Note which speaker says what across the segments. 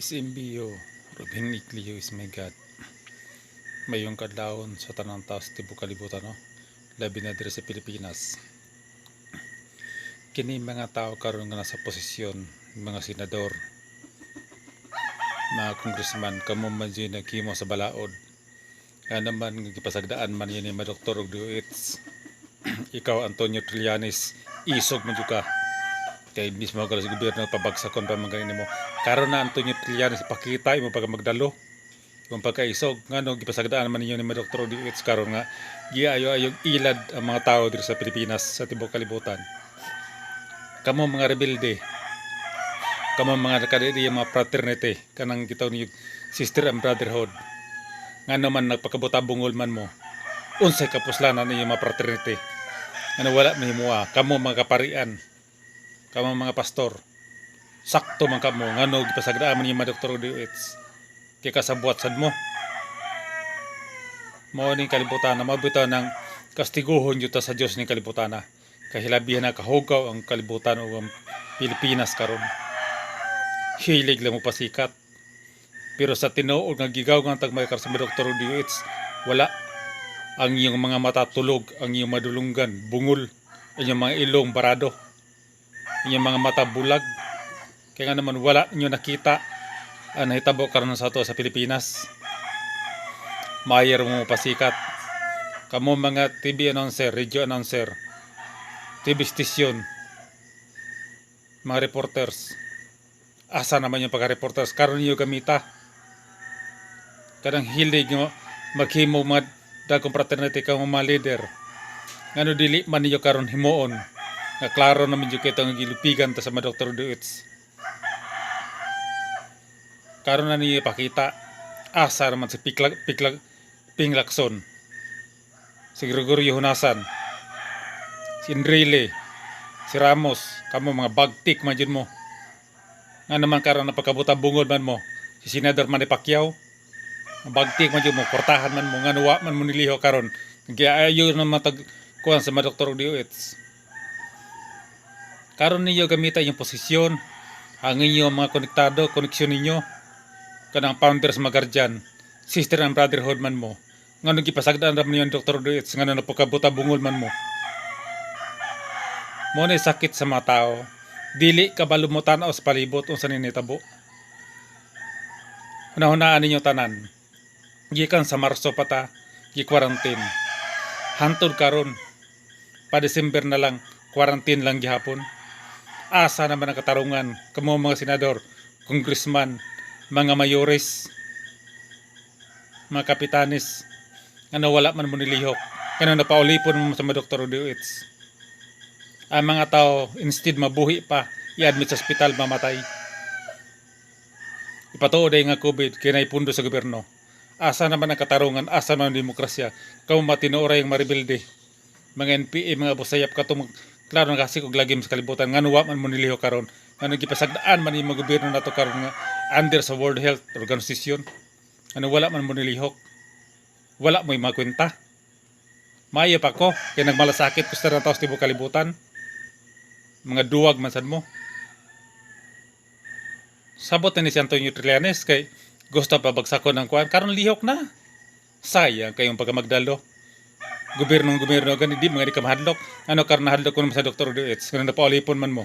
Speaker 1: SMBO, Robin Iclio is my God. Mayong kadlawon sa tanang tawo sa tibuok kalibutan, no? Labi na diri sa Pilipinas. Kini mga tao karon nga nasa posisyon, mga senador, mga congressman, kamo man jud naghimo sa balaod. Nga naman nga gipasagdaan man yun ni mga doktor og DOH. Ikaw, Antonio Trillanes, isog man jud ka. Kay mismo ka sa gobyerno pabagsakon pa man gani nimo. Karon na, Antonio Trillanes, ipakita imo pag magdalo. Kung pagkaisog, ngano gipasagdaan man ninyo ni mga doktor og DOH karon nga giayo-ayog ilad ang mga tao diri sa Pilipinas, sa tibuok kalibutan? Kamo mga rebelde, kamo mga nakadiri mga fraternity, kanang gitawag niyo sister and brotherhood. Ngano man nagpakabuta bungol man mo? Unsay kapuslanan ninyo mga fraternity? Ngano wala mahimua? Kamo mga kaparian, kamo mga pastor, sakto man kamo, ngano gipasagdaan man ninyo mga doktor og DOH? Kay kasabwat sad mo. Mao ning kalibutan na mabitaw ng kastiguhon jud ta sa Dios ning kalibutan na. Kay hilabihan na kahugaw ang kalibutan o ang Pilipinas karon. Hilig lang mo pasikat. Pero sa tinuod nga gigaw nga tagmay karon sa mga doktor og DOH, wala. Ang iyong mga mata tulog, ang iyong madulunggan bungol, ang iyong mga ilong barado, ang iyong mga mata bulag. Kaya nga naman wala ninyo nakita ang nahitabo karon sa ato sa Pilipinas. Mayer mo pasikat. Kamo mga TV announcer, radio announcer, TV station, mga reporters. Asa naman yung pagka-reporters? Karon niyo gamita. Kanang hilig nga maghimo mga dagkong fraternity kamo mga leader. Ngano dili man ninyo karon himuon? Nga klaro naman jud kita nga gilupigan ta sa mga Dr. DOH. Karon na ninyo ipakita. Asa naman si Piklag, Piklag, Ping Lacson? Si Gregorio Honasan? Si Enrile? Si Ramos? Kamo mga bagtik man jud mo. Nga naman karon na pagkabuta bungod man mo. Si Senador Manny Pacquiao? Bagtik man jud mo, kwartahan man mo, nga wa man mo niliho karon. Giayo na matag kuan sa mga doktor og DOH. Karon ninyo gamita yung posisyon, ang inyong mga konektado, koneksyon ninyo, kanang founder sa mga guardian, sister and brotherhood man mo. Ngano gipasagdaan ra man ninyo ang Dr. DOH, ngano napagkabuta bungol man mo? Mo na sakit sa mga tao. Dili kabalo mo tan-aw sa palibot unsa ni nitabo. Hunahunaan ninyo tanan. Gikan sa Marso pa ta gi-quarantine. Hantod karon pa December na lang, quarantine lang gihapon. Asa naman ang katarungan, kamo mga senador, congressman, mga mayores, mga kapitanes, ano wala man mo nilihok? Kano napaulipon mo sa mga doktor DOH? Ang mga tao, instead mabuhi pa, i-admit sa ospital, mamatay. Ipatuod ay nga COVID, kinay pundo sa gobyerno. Asa naman ang katarungan? Asa naman ang demokrasya? Kamo matinuoray ang maribilde. Mga NPA, mga Abu Sayyaf, katong klaro na kasi kog lagim sa kalibutan, ngano wa man mo nilihok karon? Ngano gipasagdaan man yung mga gobyerno nato karon nga under sa World Health Organization? Ano wala man mo nilihok? Wala mo mga kwenta. Maayo pa ko, kay nagmalasakit ko sa tao sa tibuok kalibutan. Mga duwag man sad mo. Sabot na ni si Antonio Trillanes kay gusto pa bagsakon ng kuan karon, lihok na. Sayang kayong pagkamagdalo. Gobyerno gobyerno gani di mga di ka mahadlok. Ano karon nahadlok ko naman sa Dr. DOH ngano napaulipon man mo?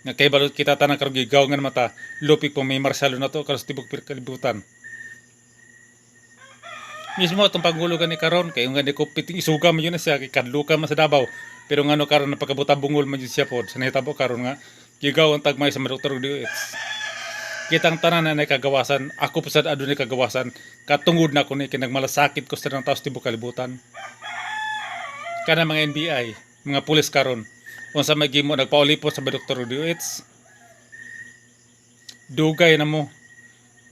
Speaker 1: Nga kay balot kita tanan karon gigaw nga mata lupik po may marsyalo na to karon sa tibok kalibutan. Mismo atong pangulo gani karon kay nga di ko piting isuga man yun na siya kay kadlukan man sa Davao. Pero ngano karon napakabuta bungol man yun siya pod sa nahitabo karon nga gigaw ang tagmay sa mga Dr. DOH? Kitang tanan na kagawasan, ako pa sad adunay kagawasan, katungod na ko ni kay nagmalasakit ko sa tanang tao sa tibuok kalibutan. Kana mga NBI, mga pulis karon, unsa may gimo, nagpaulipon sa Dr. DOH? Dugay na mo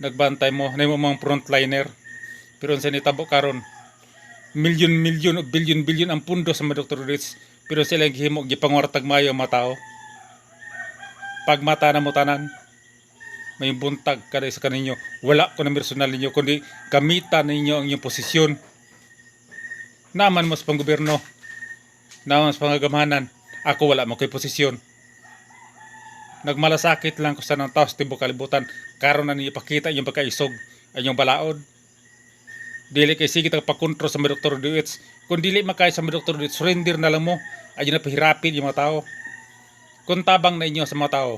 Speaker 1: nagbantay mo, na mo mga frontliner. Pero unsa nitabo karon? Milyon milyon o bilyon bilyon ang pundo sa mga Dr. DOH. Pero sila gihimo, gipangwartag mayo ang mga tao. Pagmata na mo tanan, may buntag kada isa kaninyo. Wala ko na personal ninyo, kundi gamitan ninyo ang inyong posisyon. Naman mo sa panggobyerno. Naman sa pangagamanan. Ako wala mo kay posisyon. Nagmalasakit lang ko sa ng tao sa tibuok kalibutan. Karon na ninyo ipakita inyong pagkaisog, inyong balaod. Dili kay sige tag pagkontrol sa mga Dr. Duits. Kung dili makaya sa mga Dr. Duits, surrender na lang mo. Ayaw na pahirapin yung mga tao. Kung tabang na inyo sa mga tao,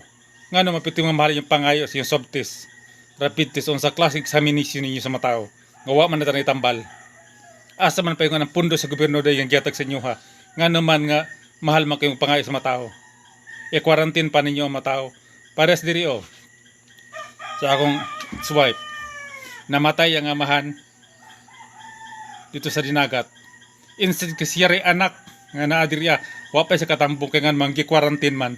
Speaker 1: ngano mapiti mga mahal yung pangayo sa yung swab test, rapid test, unsa klase examination ninyo sa mga tao? Nga wa man na tanay tambal. Asa man pa yung ang pundo sa gobyerno dahil yung gihatag sa inyo, ha? Nga naman nga mahal man kayong pangayo sa mga tao. I-quarantine pa ninyo ang mga tao. Pares diri oh. Sa akong swipe. Namatay ang amahan dito sa Dinagat. Instead kasi siya ray anak nga naa diri ah, wa pa sa katambong kay nga man quarantine man.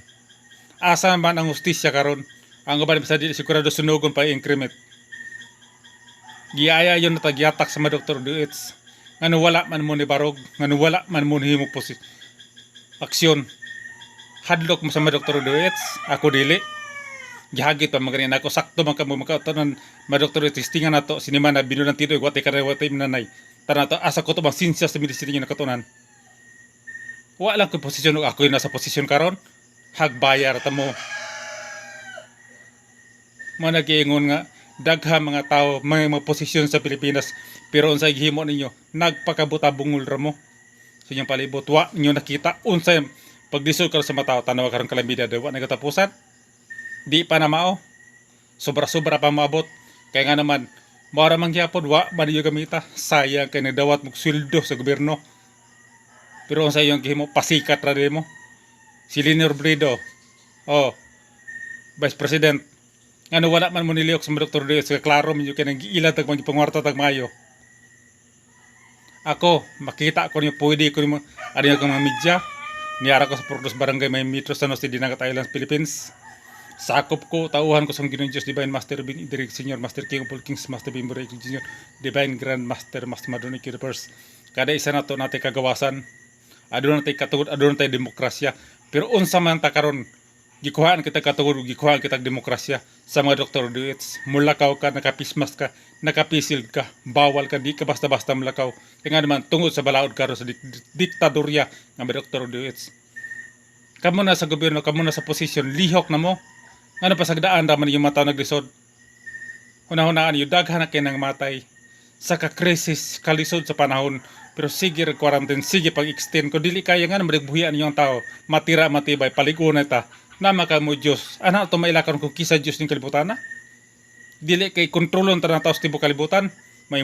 Speaker 1: Asa man ang hustisya karon? Ang uban sa dili sigurado sunugon pa increment. Giaya yun na tagyatak sa mga Dr. Duits. Ngano wala man mo ni barog, ngano wala man mo ni himo posi aksyon. Hadlok mo sa mga Dr. Duits, ako dili. Gihagit pa maganin ako sakto man kamo makatunan ma Dr. Duits testingan nato sinima na binulan tinoy watay karay watay mananay. Tara to asa ko to bang sinsya sa medisina niyo nakatunan. Wa lang ko posisyon og ako yung nasa posisyon karon. Hagbayar ta mo. Mo nagiingon nga dagha mga tao mga posisyon sa Pilipinas, pero unsay gihimo ninyo? Nagpakabuta-bungol ra mo sa inyong palibot. Wa ninyo nakita unsay paglisod karon sa mga tao. Tanawa karon kalamidad, wa na katapusan, di pa na mao, sobra-sobra pa maabot. Kaya nga naman mao ra man gyapon wa man ninyo gamita. Sayang kay nagdawat mo sweldo sa gobyerno, pero unsay iyong gihimo? Pasikat ra mo. Si Leni Robredo, oh, Vice President, ngano wala man mo nilihok sa mga Dr. Reyes? Klaro man yun kay nang giila tag mga pangwarta tag mayo. Ako makita ko niyo, pwede ko nimo ano yung mga media. Niyara ko sa Purdos, Barangay May Metro, San Jose, Dinagat Islands, Philippines. Sakop ko, tauhan ko sa Ginoong Diyos, Divine Master Being Direk Senior Master King of all Kings, Master Being Burek Junior, Divine Grand Master, Master Madonna Universe. Kada isa nato natin kagawasan. Aduna natay katugod, aduna natay demokrasya. Pero unsa man ta karon, gikuhaan kita katugod, gikuhaan kita demokrasya sa mga Dr. Duits. Mulakaw ka, nakapismas ka, nakapisil ka, bawal ka, di ka basta-basta mulakaw. Kaya nga naman, tungod sa balaod karon sa diktadorya nga mga Dr. Duits. Kamo na sa gobyerno, kamo na sa posisyon, lihok na mo. Ano pasagdaan raman yung mata naglisod? Hunahunaan yung daghan na kay nang matay sa ka-crisis, kalisod sa panahon. Pero sige rag quarantine, sige pag-extend. Kung dili kaya nga naman yung tao, matira matibay, paligon na ta. Nama ka mo Diyos. Ano ito mailakan kung kisa Diyos ng kalibutan na? Dili kay kontrolon ta ng tao sa tibok kalibutan. May